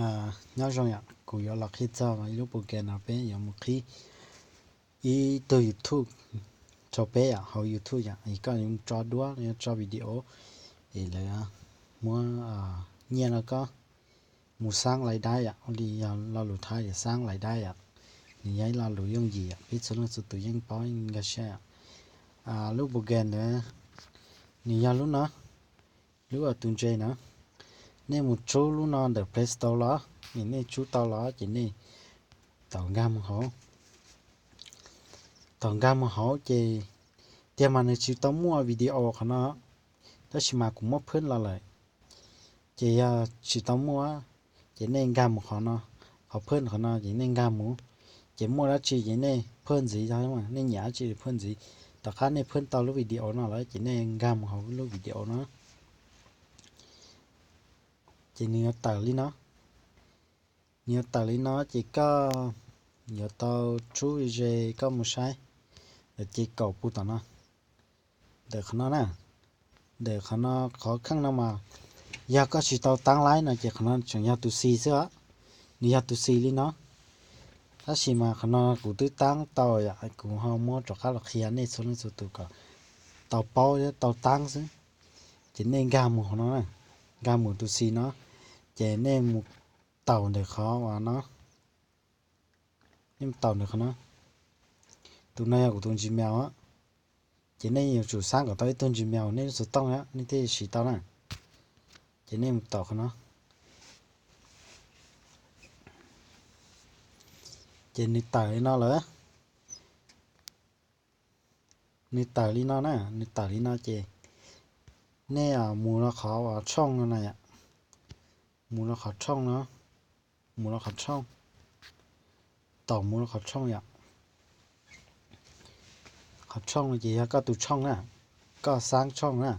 Nyob zoo yom, kuv yuav los qhia txog ib lub program no peb yuav mus qhib ib tug YouTube rau peb yom, hauv YouTube yom, es koj yuav mus tso duab, yuav tso video, es lawv muab nyiaj rau koj mus xaab lais dai yom, ua li yog lo lus Thaib yog xaab lais dai yom. Nws yog ib lo lus yooj yim yom, peb txhua leej txhua tus yeej paub yeej nkag siab yom. Lub program ntawd nws yog lub no, lub tus ntse na. Nej mus tshub lub no ntawm Play Store los, es nej tshub tau los ces nej tau nkag mus hauv. Tau nkag mus hauv ces tiag mas nws tsis tau muaj video qhov no, tab sis mas kuv muab phwb los lawm. Ces yog tsis tau muaj, ces nej nkag mus qhov no, qhov phwb qhov no ces nej nkag mus. Ces muaj dab tsi ces nej phwb ntxiv, nej nyiam dab tsi phwb ntxiv. Tom qab nej phwb tau lub video no lawm ces nej nkag mus hauv lub video no. Ces nws yuav tawm li no. Nws yuav tawm li no ces koj yuav tau tshub ze koj mus saib. Ces kaum pus tom no, ntawm qhov no na. Ntawm qhov no, qhov kheej no mas yog koj tsis tau taab laib no ces qhov no tseem yog tus xis xwb os. Nws yog tus xis li no. Tab sis mas qhov no kuv twb taab tau yom, kuv ho muab rov qab los qhia nej txhua leej txhua tus kom tau paub thiab tau taab xwb. Ces nej nkag mus qhov no, nkag mus tus xis no, ces nej mus taum ntawm qhov uas no. Nej mus taum ntawm qhov no. Tus no yog kuv tus Gmail os. Ces nej yuav tsum xaab kom tau ib tug Gmail nej lub xov tooj nej thiaj siv tau na. Ces nej mus taum qhov no. Ces nws tawm li no lawm. Nws tawm li no na, nws tawm li no ces nej mus rau qhov uas tshooj no na yom. Mus rau qhov tshooj no, mus rau qhov tshooj, taum mus rau qhov tshooj yom. Qhov tshooj no ces yog koj tus tshooj na, koj xaab tshooj na.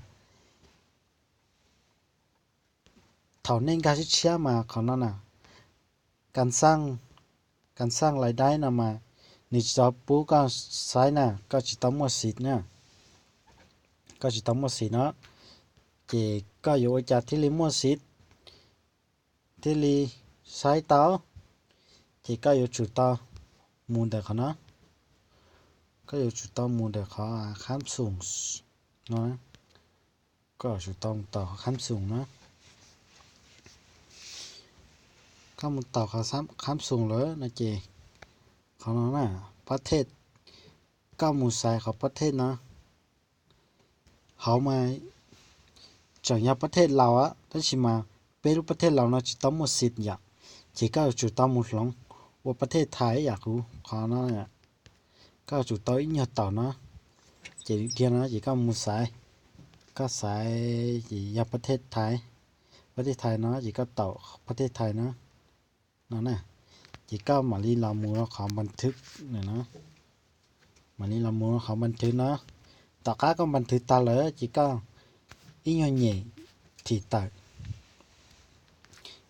Thaum nej nkag tshiab tshiab mas qhov no na, kas xaaj lais daib no mas nws tsis tau pub koj saib na, koj tsis tau muaj xim na. Koj tsis tau muaj xim no, ces koj yuav ua cas thiaj li muaj xim, thiaj li saib tau? Ces koj yuav tsum tau mus ntawm qhov no. Koj yuav tsum tau mus ntawm qhov khab xoom no. Koj yuav tsum tau mus taus qhov khab xoom no. Koj mus taus qhov khab xoom lawm no ces qhov no na, pab thej, koj mus xaiv qhov pab thej no. Hauv mas tseem yog pab thej laus, tab sis mas peb lub pab thej laus no tsis tau muaj xim yom, ces koj yuav tsum tau mus hloov ua pab thej thais yam kuv qhov no. Koj yuav tsum tau ib nyuag taum no, ces dhia no ces koj mus xaiv, koj xaiv ces yog pab thej thais, pab thej thais no ces koj taum pab thej thais no, no na, ces koj mam li los mus rau qhov npas thwv no, mam li los mus rau qhov npas thwv no. Tom qab koj npas thwv tag lawm ces koj ib nyuag nyem thim tawm.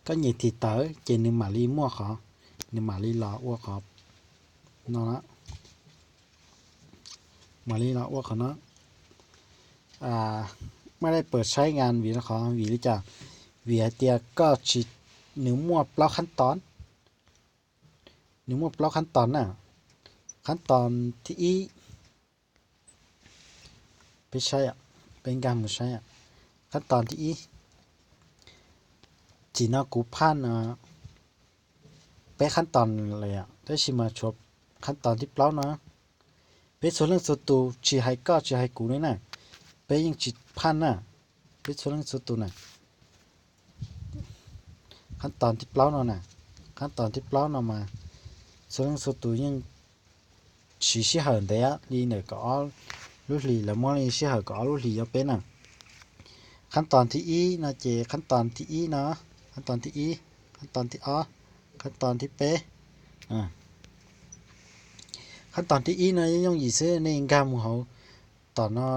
Koj nyem thim tawm ces nws mam li muaj qhov, nws mam li los ua qhov no, mam li los ua qhov no. Maj dej pawm saib nkas vim qhov, vim li cas? Vim hais tias koj tsis, nws muaj plaub khab toos, nws muaj plaub khab toos na. Khab toos thib ib, peb saib, peb nkag mus saib, khab toos thib ib, tsim no kuv phaj peb khab toos lawm, tab sis mas tshuav khab toos thib plaub no. Peb txhua leej txhua tus tsis hais koj tsis hais kuv li na, peb yeej tsis phaj na, peb txhua leej txhua tus na. Khab toos thib plaub no na, khab toos thib plaub no mas txhua leej txhua tus yeej siv sij hawm ntev li ntawm kaum ob lub hlis, lawv muab li sij hawm kaum ob lub hlis rau peb na. Khab toos thib ib no ces khab toos thib ib no, khab toos thib ib, khab toos thib ob, khab toos thib peb. Khab toos thib ib no yooj yim xwb, nej nkag mus hauv tom no,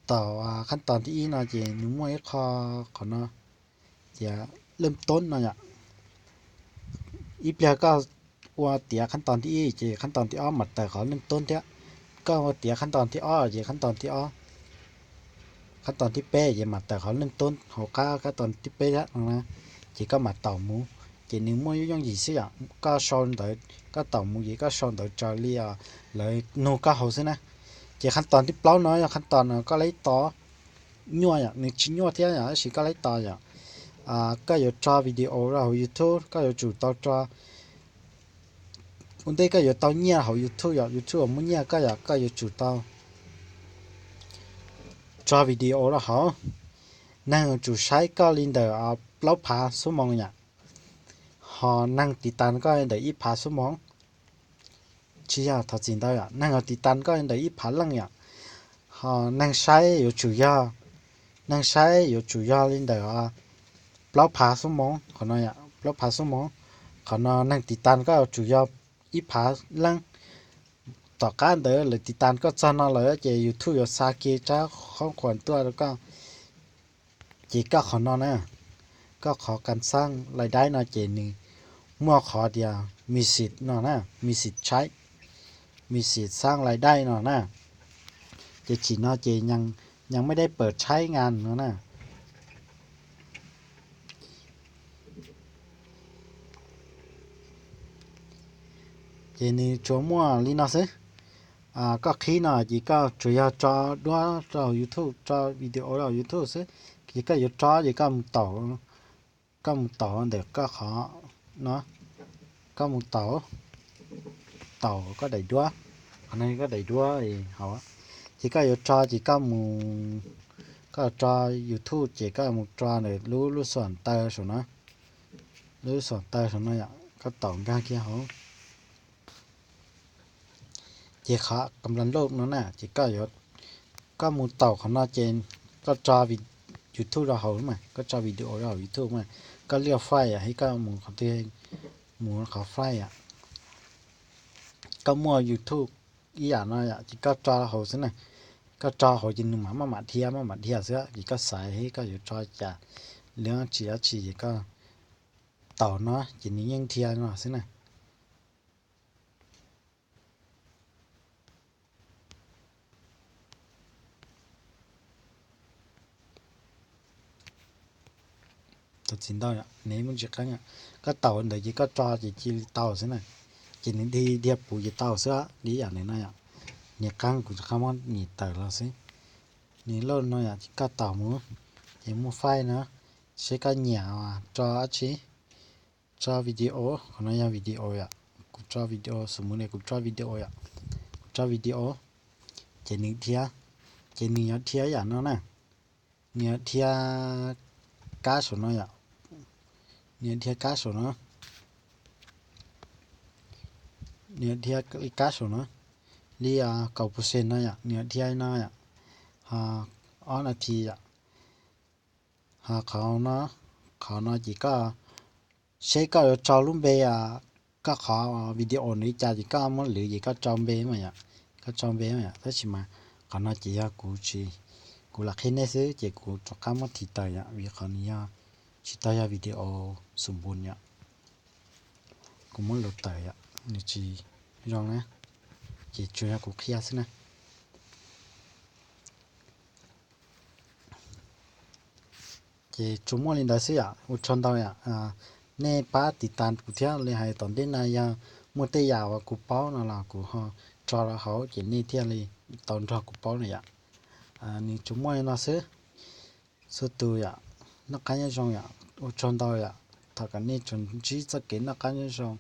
tom khab toos thib ib no ces nws muaj ib qho, qhov no tias lej toob no yom. Ib pliag koj ua tiav khab toos thib ib ces khab toos thib ob mam tawm qhov lej toob thiab. Koj ua tiav khab toos thib ob ces khab toos thib ob, khab toos thib peb ces mam tawm qhov lej toob hauv qab khab toos thib peb thiab no na. ces koj mam taum mus. Ces nws muaj yooj yim xwb yom, koj sau ntawv, koj taum mus ces koj sau ntawv raws li lawv nug koj hauv xwb na. Ces qhab tos thib plaub no yog qhab tos no koj laib tos nyuaj yom, nws tsis nyuaj thiab yom, tab sis koj laib tos yom. Koj yuav tso video rau hauv YouTube koj yuav tsum tau tso, ua ntej koj yuav tau nyiaj hauv YouTube yom, YouTube muab nyiaj koj yom, koj yuav tsum tau tso video rau hauv. Neeg yuav tsum saib koj li ntawm plaub phav xuab moos yom, ho neeg tiv tas koj li ntawm ib phav xuab moos. Tsis yog, thov txim ntau yom, neeg yuav tiv tas koj li ntawm ib phav leej yom, ho neeg saib yuav tsum yog, neeg saib yuav tsum yog li ntawm plaub phav xuab moos qhov no yom, plaub phav xuab moos. Qhov no neeg tiv tas koj yuav tsum yog ib phav leej. Tom qab ntawd lawv tiv tas koj txog no lawm ces YouTube yuav xa kiag tsab qhuas tuaj rau koj. Ces koj qhov no na, koj qhov kas xaj lais daib no ces nws muaj qhov tias message no na, message tshaib, message xaj lais daib no na. Ces tsim no ces nws maj deb pawm tshaib ngas no na. Ces nws tsuas muaj li no xwb. Koj qhib no ces koj tsuas yog tso duab rau YouTube, tso video rau YouTube xwb. Ces koj yuav tso ces koj mus taum, koj mus taum ntawm koj qhov no, koj mus taum, taum koj daim duab, qhov no koj daim duab hauv. Ces koj yuav tso ces koj mus, koj tso YouTube ces koj mus tso ntawm lub lub xom taw saum no, lub xom taw saum no yom, koj taum nkag kiag hauv. Ces qhov kam las loj no na ces koj mus taum qhov no ces koj tso YouTube rau hauv mas, koj tso video rau hauv YouTube mas, koj liaj file yom, hib koj mus qhov twg, mus qhov file yom. Koj muaj YouTube ib yam no yom, ces koj tso hauv xwb na. Koj tso hauv ces nws mam maj mam dhia maj mam dhia xwb, ces koj xaiv hib koj yuav tso cas, li dab tsi dab tsi ces koj taum no ces nws yeej dhia no xwb na. Tau txiv ntau, nws muaj ntsis qeeb. Koj taum ntawd ces koj tso ces cia li tau xwb na. Ces nws dhia dhia puv ces tau xwb, li yam nws no yom. Nws qeeb kuv rov qab muab nws tawm los xwb. Nws loj no yom, ces koj taum mus, ces muaj file no, seb koj nyiam tso dab tsi. Tso video, qhov no yog video yom, kuv tso video, xum mus li kuv tso video yom, kuv tso video, ces nws dhia, ces nws yuav dhia yam no na, nws yuav dhia kab saum no yom, nws yuav dhia kab saum no, nws yuav dhia li kab saum no, li kaum percent no yom, nws yuav dhia no yom, ho ob nas this yom. Ho qhov no, qhov no ces koj seb koj yuav tso lub npe, koj qhov video nws li cas ces koj muab lwv ces koj tso npe mas yom, koj tso npe mas yom. Tab sis mas qhov no ces yog kuv tsis, kuv lam qhia nej xwb ces kuv rov qab muab thim tawm yom, vim qhov nws yog tsis tau yog video xum npus yom. Kuv muab lus tawm yom, nws tsis zoo na, ces tsuas yog kuv qhia xwb na. Ces tsuas muaj li ntawd xwb yom, ua tsaug ntau yom. Nej pab tiv tas kuv thiab li hais tom ntej na, yog muaj tej yam uas kuv paub no los kuv ho tso rau hauv ces nej thiaj li tau nrog kuv paub na yom. Nws tsuas muaj li no xwb. Txhua tus yom, noj qab nyob zoo yom, ua tsaug ntau yom. Thov kom nej tsuas ntsib txoj kev noj qab nyob zoo,